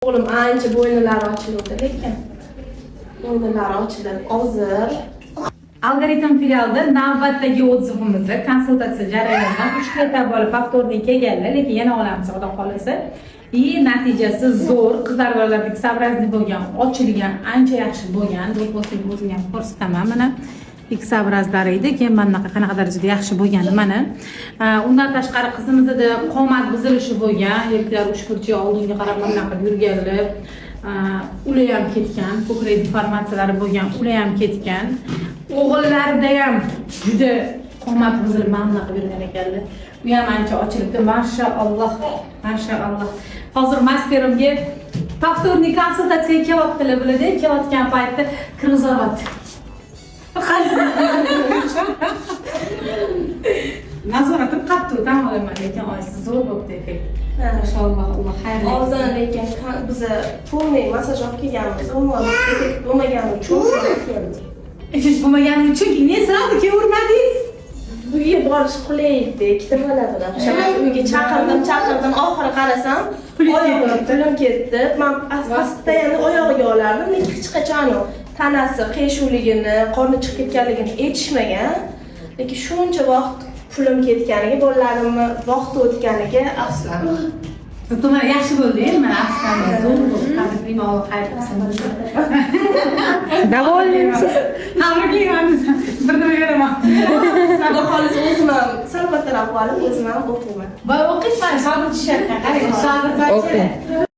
O'g'lim ancha bo'ynilari ochiluvdi, lekin bo'ynilari ochilib, hozir Algoritm filialida navbatdagi отзыв imizni konsultatsiya jarayonidan uchta этап bo'lib, повторный kelganlar, lekin yana olamiz, xudo xohlasa. И natijasi zo'r. Qizlar, bolalardagi X-образный bo'lgan, ochilgan, ancha yaxshi bo'lgan. Do'pposlik o'zimga ham ko'rsataman. Mana X-образ lari edi, keyin mana bunaqa qanaqa darajada yaxshi bo'lgani mana. Undan tashqari qizimizda qomat buzilishi bo'lgan, yelkalari uchburchak, oldinga qarab mana bunaqa yurganlar. Ular ham ketgan, ko'krak deformatsiyalari bo'lgan, ular ham ketgan. O'g'illarida ham juda qomat buzilib, mana bunaqa yurgan ekanlar. U ham ancha ochilibdi. Mashaalloh, mashaalloh. Hozir masterimga повторный konsultatsiyaga kelyaptilar bularda, kelayotgan paytda kirgizyapti. Nazoratim qattiq tan olaman, lekin oyisi zo'r bo'libdi effekt. Mashaalloh, Alloh xayrli qilsin. Oldin lekin biza полный massaj olib kelganmiz, umuman effekt bo'lmagani uchun keldik. Effekt bo'lmagani uchun ne сразу kelavermadingiz? Uyga borish qulay edi, ikkita bola bilan. O'sha uyga chaqirdim, chaqirdim, oxiri qarasam, Pulingiz oyog'im ketdi. Pulim ketdi. Man постоянно oyog'iga olardim, lekin hech qachon u tanasi qiyshuvligini, qorni chiqib ketganligini aytishmagan. Lekin shuncha vaqt pulim ketganiga, bolalarimni vaqti o'tganiga afsuslanaman. Зато mana yaxshi bo'ldi, endi mana afsuslandim, zo'r bo'ldi. Tabriklayman, Alloh xayr qilsin. Довольный misiz? Tabriklayman, bir nima beraman. Xudo xohlasa, o'zim ham sal kattaroq bo'lib, o'zim ham o'qiyman. Voy, o'qiysiz, mana shogird tushyapti. Qarang, shogird. O'qing.